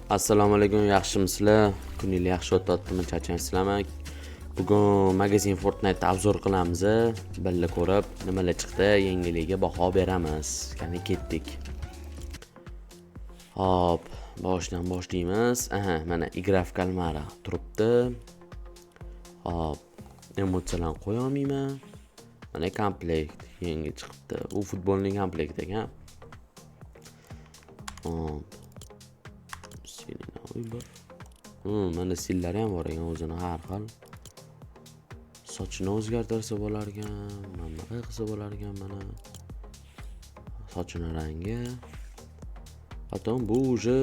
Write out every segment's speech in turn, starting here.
Assalomu alaykum, yaxshimisizlar? Kuninglar yaxshi o'tyaptimi? Charchaysizlarmi? Bugun magazin Fortnite обзор qilamiz. Birga ko'rib, nimalar chiqdi, yangiligiga baho beramiz. Qani ketdik. Hop, boshidan boshlaymiz. Aha, mana игра в кальмара turibdi. Hop, emotsiyalarni qo'ya olmayman. Mana komplekt yangi chiqibdi. U futbolning komplekti ekan. Hop. Oy bir. Mana stillari ham bor ekan o'zini har xil. Sochini o'zgartirsa bo'lar ekan, mana bunaqa qilsa bo'lar ekan mana. Sochini rangi. Потом bu уже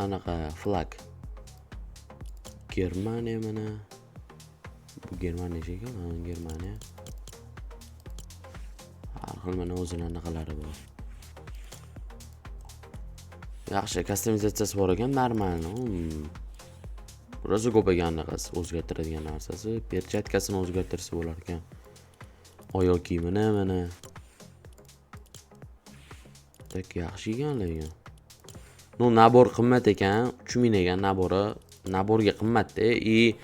anaqa флаг. Germaniya mana. Bu Germaniya ekan, ha, Germaniya. Har xil mana o'zini anaqalari bor. Yaxshi, kustomizatsiyasi bor ekan, нормально. Rosa ko'p ekan anaqasi, o'zgartiradigan narsasi. Перчатка sini o'zgartirsa bo'lar ekan. Oyoq kiyimini mana. Так, yaxshi ekan lekin. Ну, набор qimmat ekan, 3000 ekan набор i. Набор ga qimmatda. И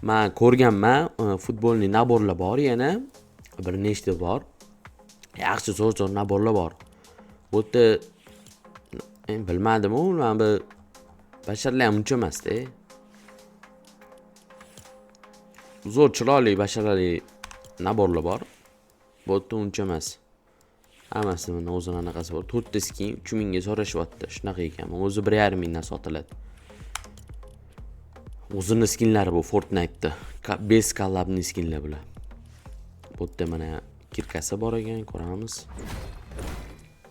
men ko'rganman, futbolni набор lar bor yana. Bir nechta bor. Yaxshi zo'r-zo'r набор lar bor. Bu yerda bilmadim u, mana bu basharlar ham uncha emas-da. Zo'r chiroyli basharali набор lar bor. Bu yerda uncha emas. Hammasi mana o'zini anaqasi bor. 4 ta skin 3000 ga so'rashyapti. Shunaqa ekan. O'zi 1,5 mingdan sotiladi. O'zini skinlari bu Fortnite'da. Без коллабный skinlar bular. Bu yerda mana кирка si bor ekan, ko'ramiz.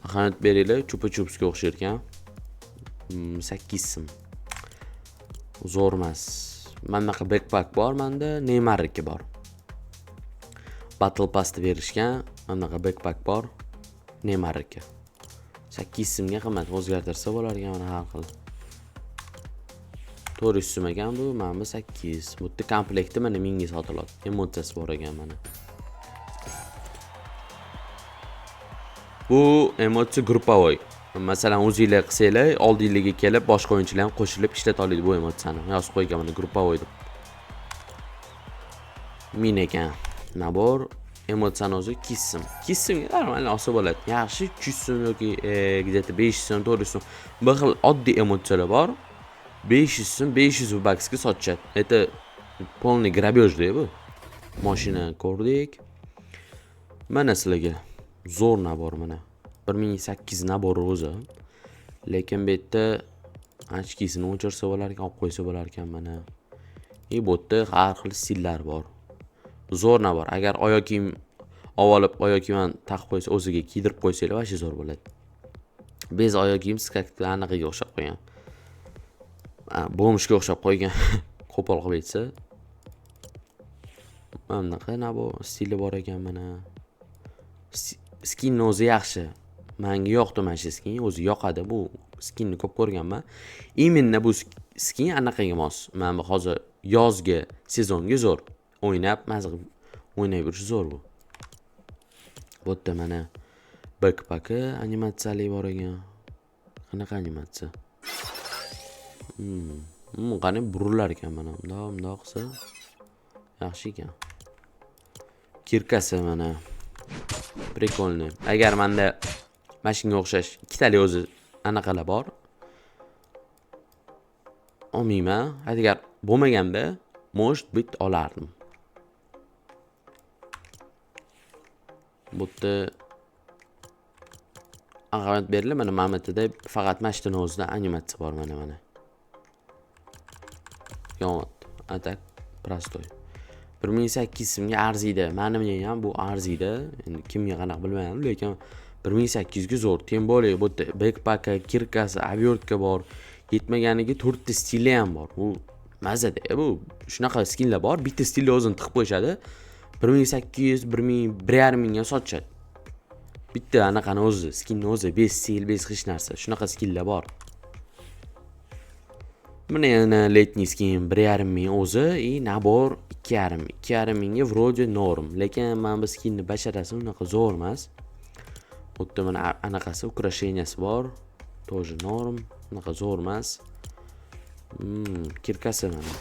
Ahamiyat beringlar, Chupa Chupsga o'xshar ekan. 8 so'm. Zo'r emas. Mana bunaqa backpack bor menda, Neymarniki bor. Battle Pass'ni berishgan, mana bunaqa backpack bor. Neymarniki. 8 so'mga qimmat, o'zgartirsa bo'lar ekan mana har xil. 400 so'm ekan bu, mana bu 8. Bu yerda komplekti mana 1000 ga sotiladi. Emotsiyasi bor ekan mana. Bu emotsiya групповой. Masalan, o'zinglar qilsanglar, oldinglarga kelib boshqa o'yinchilar ham qo'shilib ishlata oladi bu emotsiyani. Yozib qo'ygan mana групповой deb. 1000 ekan. Набор emotsiyani o'zi 200 so'm. 200 so'mga нормально olsa bo'ladi. Yaxshi 300 so'm yoki где-то 500 so'm, 400 so'm. Bir xil oddiy emotsiyalar bor. 500 so'm, 500 baksga sotishadi. Это полный грабеж da bu. Mashina ko'rdik. Mana sizlarga zo'r набор mana. 1008 набор o'zi. Lekin bu yerda очки sini o'chirsa bo'lar ekan, olib qo'ysa bo'lar ekan mana. И bu yerda har xil stillar bor. Zo'r набор. Agar oyoq kiyim olib, oyoq kiyimni taqib qo'ysa, o'ziga kiydirib qo'ysanglar, вообще zo'r bo'ladi. Без oyoq kiyim как anaqaga o'xshab qo'ygan. Бомж ga o'xshab qo'ygan. Qo'pol qilib aytsa. Mana bunaqa набор stili bor ekan mana. Skinni o'zi yaxshi. Menga yoqdi mana shu skin, o'zi yoqadi. Bu skinni ko'p ko'rganman. Именно bu skin anaqaga mos. Mana bu hozir yozgi sezonga zo'r. O'ynab, maza qilib o'ynab yurish zo'r bu. Bu yerda mana backpacki animatsiyali bor ekan. Qanaqa animatsiya? Qani burilar ekan mana. Bundoq, bundoq qilsa yaxshi ekan. Кирка si mana. Прикольный. Agar menda mana shunga o'xshash ikkitali o'zi anaqalar bor. Olmayman. Agar bo'lmaganda, может быть olardim. Bu yerda ahamiyat beriladi. Mana mana bu faqat mana shuni o'zida animatsiya bor mana mana. Yonyapti. А так простой. 1800 so'mga arziydi. Menimcha ham bu arziydi. Endi kimga qanaqa bilmayman, lekin 1800 ga zo'r. Тем более bu yerda backpack, кирка si, обертка bor. Yetmaganiga 4 ta stili ham bor. Bu mazada bu. Shunaqa skinlar bor, bitta stilni o'zini tiqib qo'yishadi. 1800, 1000, 1,5 mingga sotishadi. Bitta anaqani o'zi, skinni o'zi, без stil, без hech narsa. Shunaqa skinlar bor. Mana yana летний skin 1,5 ming o'zi и набор 2,5. 2,5 mingga вроде норм. Lekin mana bu skinni basharasi unaqa zo'r emas. Bu yerda mana anaqasi, украшения si bor. Тоже норм, unaqa zo'r emas. Кирка si mana.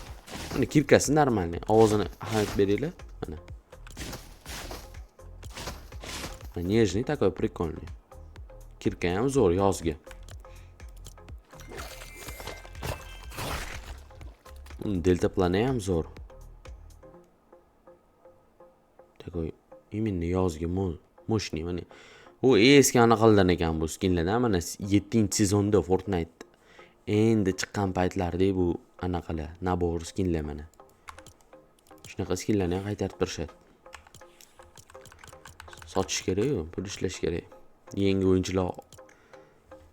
Mana кирка si нормальный. Ovozini ahamiyat beringlar. Mana. Нежный такой, прикольный. Кирка ham zo'r yozgi. Delta plani ham zo'r. Такой именно yozgi мощный mana. U eski anaqalardan ekan bu skinlardan. Mana 7-sezonda Fortnite endi chiqqan paytlarda bu anaqalar, nabor skinlar mana. Shunaqa skinlarni ham qaytarib turishadi. Sotish kerak-ku, pul ishlash kerak. Yangi o'yinchilar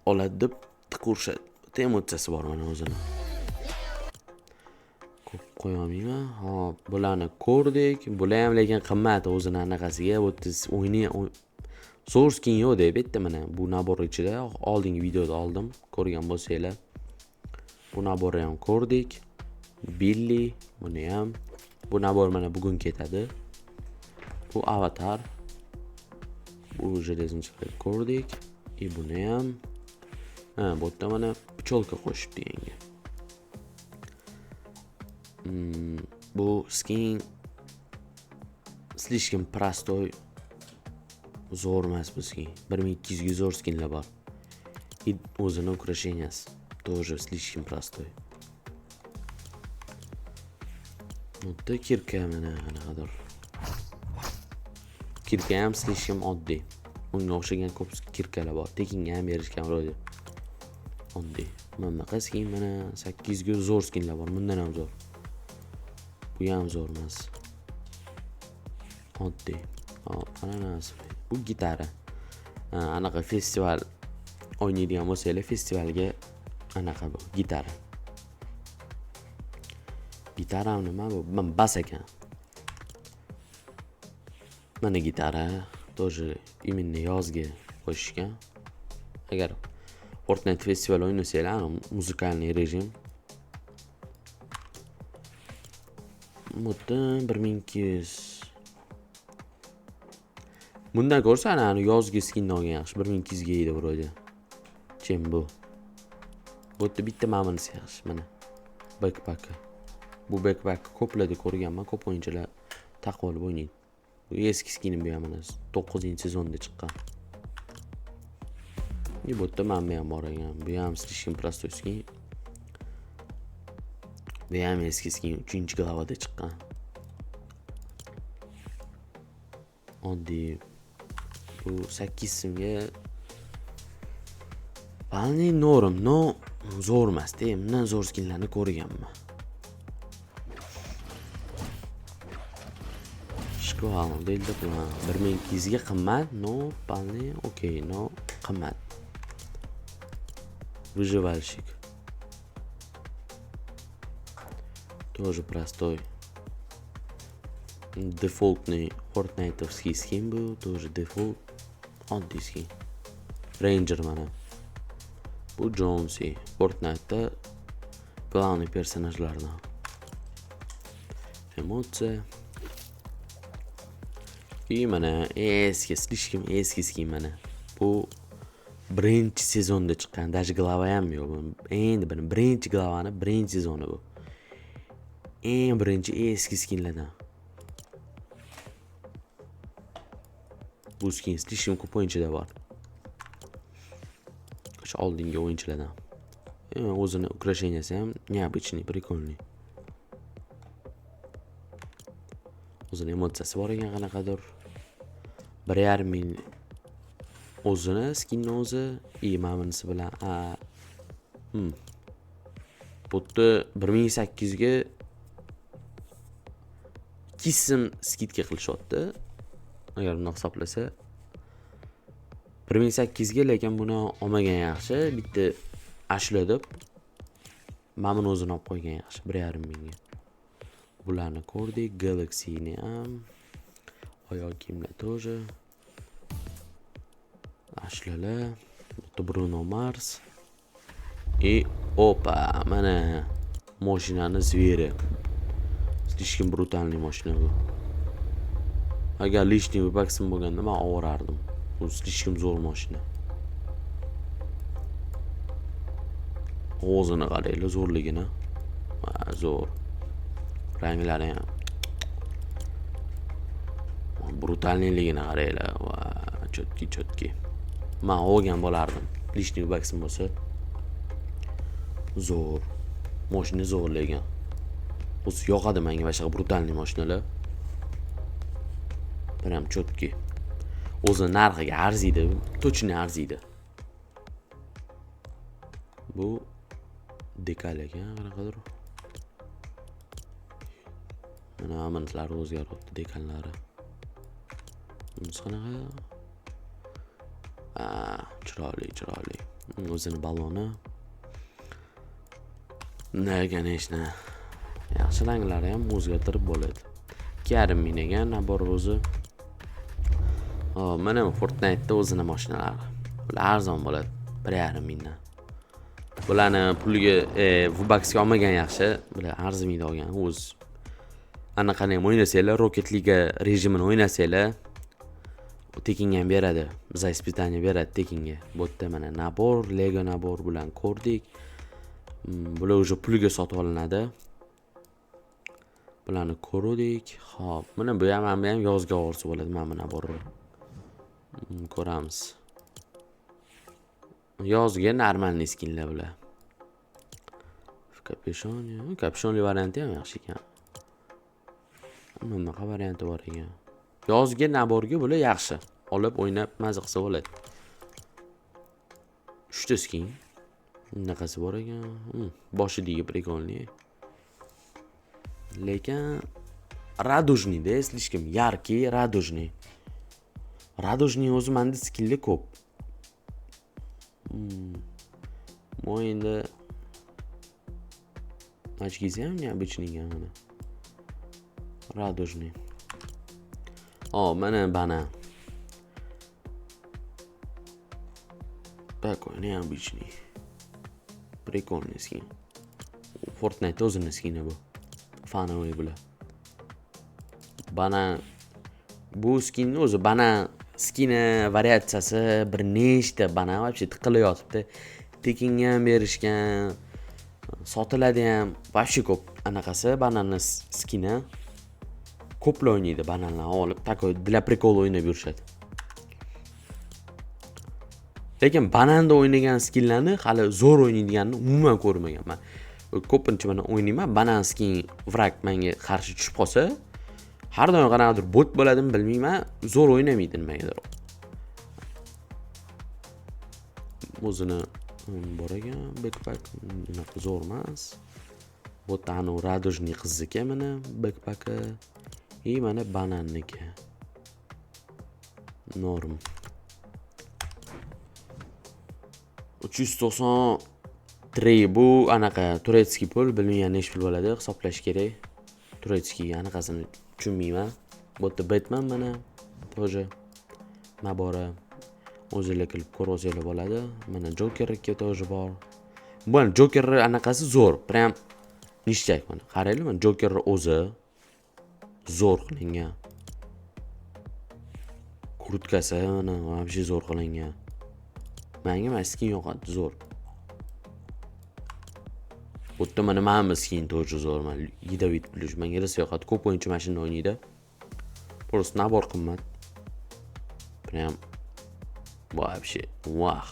oladi deb tiqurishadi. Emotsiyasi bor mana o'zini. Ko'p qo'ya olmayman. Hop, bularni ko'rdik. Bular ham lekin qimmat o'zini anaqasiga. Bu yerda o'yini zo'r skin yo'q deb bitta mana bu nabor ichida oldingi videoda oldim, ko'rgan bo'lsanglar. Bu naborni ham ko'rdik. Billy, buni ham. Bu nabor mana bugun ketadi. Bu avatar. Bu железный ko'rdik. И buni ham. Ha, bu yerda mana pcholka qo'shibdi yangi. Bu skin слишком простой, zo'r emas bu skin. 1200 ga zo'r skinlar bor. И o'zini украшенияsi тоже слишком простой. Bu yerda кирка mana qanaqadir. Кирка ham слишком oddiy. Unga o'xshagan ko'p кирка lar bor. Tekinga ham berishgan вроде. Oddiy. Mana bunaqa skin mana 800 ga zo'r skinlar bor. Bundan ham zo'r. Bu ham zo'r emas. Oddiy. Hop, mana narsa. Bu gitara. Ha, anaqa festival o'ynaydigan bo'lsanglar, festivalga anaqa bu gitara. Gitara nima bu? Man bas ekan. Mana gitara тоже именно yozga qo'shishgan. Agar Fortnite festival o'ynasanglar, ana музыкальный rejim. Bu yerda 1200. Bundan ko'rsa ana yozgi skinni olgan yaxshi. 1200 ga edi вроде. Chem bu. Bu yerda bitta maminisi yaxshi mana. Backpack. Bu backpack ko'plarda ko'rganman, ko'p o'yinchilar taqib olib o'ynaydi. Bu eski skinim bu ham mana 9-sezonda chiqqan. И bu yerda mana bu ham bor ekan. Bu ham слишком простой skin. Bu ham eski skin, 3-главада chiqqan. Oddiy. Bu 8 so'mga вполне норм, но zo'r emas-da. Bundan zo'r skinlarni ko'rganman. Shkval, Delta plan 1200 ga qimmat, но вполне okey, но qimmat. Выживальщик. Тоже простой. Дефолтный Fortnite'овский skin bu, тоже дефолт oddiy skin. Ranger mana. Bu Jonesy Fortnite'da главный personajlardan. Emotsiya. И mana eski, слишком eski skin mana. Bu birinchi sezonda chiqqan, даже глава ham yo'q. Endi birinchi glavani birinchi sezoni bu. Eng birinchi eski skinlardan. Bu skin слишком ko'p o'yinchida bor. O'sha oldingi o'yinchilardan. O'zini украшенияsi ham необычный, прикольный. O'zini emotsiyasi bor ekan qanaqadir. 1,5 ming o'zini skinni o'zi, и mana bunisi bilan, a, Bu yerda 1800 ga 2 so'm skidka qilishyapti. Agar bundoq hisoblasa 1800 ga, lekin buni olmagan yaxshi. Bitta ashula deb mana buni o'zini olib qo'ygan yaxshi 1,5 mingga. Bularni ko'rdik, Galaxy'ni ham, oyoq kiyimlar тоже. Ashulalar, bu Bruno Mars. И opa, mana mashinani zveri. Слишком брутальный mashina bu. Agar лишний baksim bo'lganda men oborardim. Bu слишком zo'r mashina. O'zini qaranglar zo'rligini. Va, zo'r. Ranglari ham. Брутальный ligini qaranglar. Va, чёткий, чёткий. Men olgan bo'lardim. Лишний V-Bucksim bo'lsa. Zo'r. Mashina zo'r lekin. O'zi yoqadi menga mana shunaqa брутальный mashinalar. Прям чёткий. O'zi narxiga arziydi, точно arziydi. Bu dekal ekan qanaqadir. Mana amantlari o'zgaryapti, dekallari. Bunisi qanaqa? A, chiroyli, chiroyli. O'zini baloni. Да, конечно. Yaxshi, ranglari ham o'zgartirib bo'ladi. 2,5 ming ekan набор o'zi. Hop, mana bu Fortnite'da o'zini mashinalari. Bular arzon bo'ladi, 1,5 mingdan. Bularni puliga V-Bucksga olmagan yaxshi. Bular arzimaydi olgan o'z. Anaqani ham o'ynasanglar, Rocket League rejimini o'ynasanglar, tekinga ham beradi. За испытание beradi tekinga. Bu yerda mana набор, Lego набор bilan ko'rdik. Bular уже puliga sotib olinadi. Bularni ko'rdik. Xo'p, mana bu ham, mana bu ham yozga olsa bo'ladi, mana bu набор ni. Ko'ramiz. Yozga нормальный skinlar bular. В капюшоне, капюшон li varianti ham yaxshi ekan. Bunaqa varianti bor ekan. Yozgi набор ga bular yaxshi. Olib o'ynab maza qilsa bo'ladi. 3 ta skin. Bunaqasi bor ekan. Boshidagi прикольный. Lekin радужный da, слишком яркий, радужный. Радужный o'zi menda skinli ko'p. Bu endi очки si ham необычный ekan mana. Радужный. O, mana banan. Такой необычный. Прикольный skin. Fortnite o'zini skini bu. Фановый bular. Banan, bu skinni o'zi, banan skini variatsiyasi bir nechta banan вообще tiqilib yotibdi. Tekinga ham berishgan, sotiladi ham, вообще ko'p anaqasi bananni skini. Ko'plar o'ynaydi bananlarni olib, такой для прикола o'ynab yurishadi. Lekin bananda o'ynagan skinlarni hali zo'r o'ynaydiganini umuman ko'rmaganman. Ko'pincha mana o'ynayman, banan skin враг menga qarshi tushib qolsa, har doim qanaqadir bot bo'ladimi bilmayman, zo'r o'ynamaydi nimagadir. O'zini bor ekan backpack, unaqa zo'r emas. Bu yerda anavi радужный qizniki mana backpacki. И mana bananniki. Норм. 393, bu anaqa турецкий pul, bilmayman nechi pul bo'ladi, hisoblash kerak. Турецкий anaqasini tushunmayman. Bu yerda Batman mana тоже набори, o'zinglar kelib ko'rib bo'ladi. Mana Jokerga тоже bor. Bu Joker anaqasi zo'r, прям ништяк mana. Qaranglar, mana Jokerni o'zi zo'r qilingan. Kurtkasi mana вообще zo'r qilingan. Menga mana skin yoqadi, zo'r. Bu yerda mana bu skin тоже zo'r, mana ядовитый плющ menga rosa yoqadi. Ko'p o'yinchi mana shunda o'ynaydi. Просто набор qimmat. Прям вообще, vah.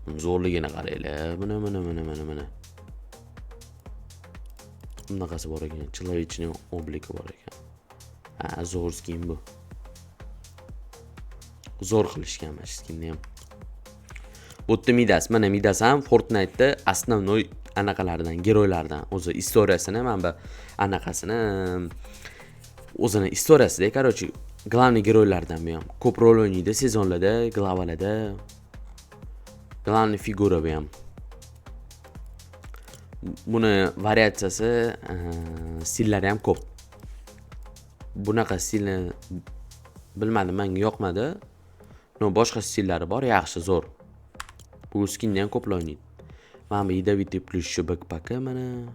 Zo'rligini qaranglar. Mana mana mana mana mana. Bunaqasi bor ekan, человечный облик i bor ekan. Ha, zo'r skin bu. Zo'r qilishgan mana shu skinni ham. Bu yerda Midas, mana Midas ham Fortnite'da основной anaqalardan, герой lardan, o'zi история sini, mana bu anaqasini, o'zini история sida, короче, главный герой lardan bu ham. Ko'p rol o'ynaydi sezonlarda, глава larda. Главный figura bu ham. Buni variatsiyasi, stillari ham ko'p. Bunaqa stilni bilmadim, menga yoqmadi. Но boshqa stillari bor, yaxshi, zo'r. Bu skinni ham ko'plar o'ynaydi. Mana bu ядовитый плющ backpack mana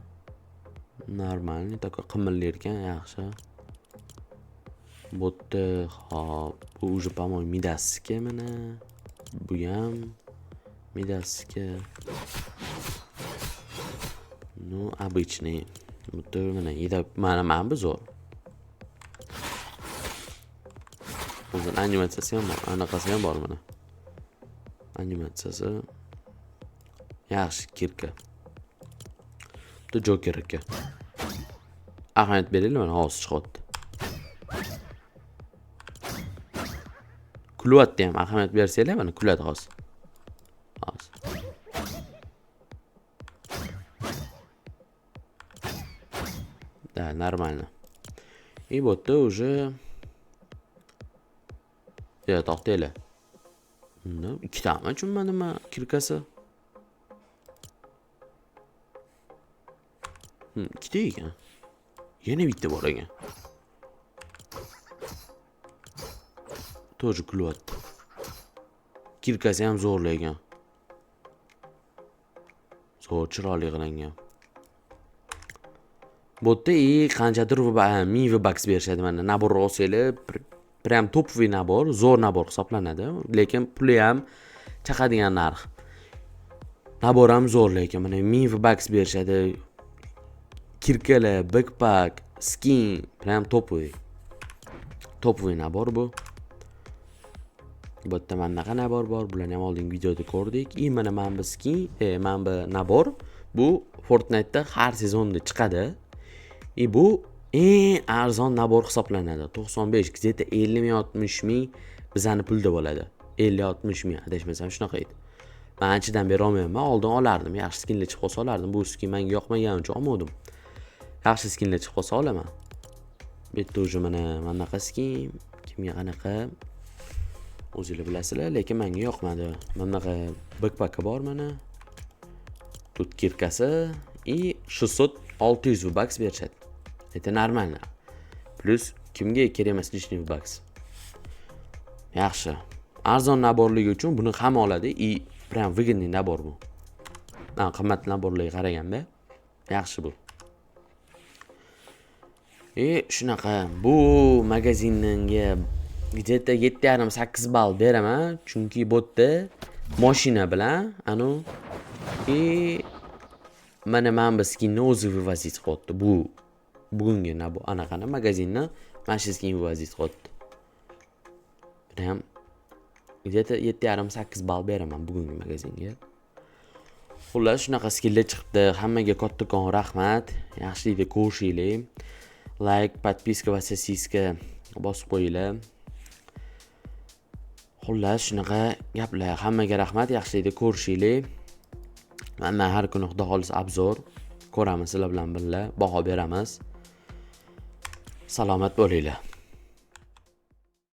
нормальный, такой qimillar ekan, yaxshi. Bu yerda hop, bu уже, по-моему, Midasniki mana. Bu ham Midasniki. Ну, обычный. Bu mana mana bu zo'r. O'zini animatsiyasi ham bor, anaqasi ham bor mana. Animatsiyasi yaxshi кирка. Bu Joker aka. Ahamiyat beringlar, mana hozir chiqyapti. Kulyapti ham, ahamiyat bersanglar, mana kuladi hozir. Hozir. Да, нормально. И bu yerda уже Ya, to'xtanglar. Unda ikkitami tushunmadim man кирка si. Ikkita ekan. Yana bitta bor ekan. Тоже kulyapti. Кирка si ham zo'r lekin. Zo'r, chiroyli qilingan. Bu yerda qanchadir 1000 V-Bucks berishadi mana. Набор olsanglar, прям топовый набор, zo'r набор hisoblanadi, lekin puli ham chaqadigan narx. Набор ham zo'r lekin mana 1000 V-Bucks berishadi. Кирка lar, backpack, skin, прям топовый. Топовый набор bu. Bu yerda mana bunaqa набор bor, bularni ham oldingi videoda ko'rdik. И mana bu skin, mana bu набор bu Fortnite'da har sezonda chiqadi. И bu eng arzon набор hisoblanadi. 95, где-то 50 ming, 60 ming bizani pulda bo'ladi. 50-60 ming adashmasam shunaqa edi. Men anchadan beri olmayapman, oldin olardim. Yaxshi skinlar chiqib qolsa olardim. Bu skin menga yoqmagani uchun olmadim. Yaxshi skinlar chiqib qolsa olaman. Bu yerda уже mana bunaqa skin, kimga qanaqa o'zinglar bilasizlar, lekin menga yoqmadi. Mana bunaqa backpack bor mana. Тут кирка si и 600-600 V-Bucks berishadi. Это нормально. Плюс kimga kerak emas лишний V-Bucks. Yaxshi. Arzon набор ligi uchun buni hamma oladi и прям выгодный набор bu. Ha, qimmat набор larga qaraganda yaxshi bu. Shunaqa bu magazinga где-то 7,5-8 ball beraman, chunki bu yerda mashina bilan anu и mana bu skinni o'zi вывозить qilyapti. Bu bugungi bu anaqani magazinni mana shu skin вывозить qilyapti. Prям где-то 7,5-8 ball beraman bugungi magazinga. Xullas, shunaqa skinlar chiqibdi. Hammaga kattakon rahmat. Yaxshilikda ko'rishaylik. Like, подписка va sosiska bosib qo'yinglar. Xullas, shunaqa gaplar. Hammaga rahmat. Yaxshilikda ko'rishaylik. Mana har kuni xudo xohlasa обзор ko'ramiz sizlar bilan birga, baho beramiz. Salomat bo'linglar.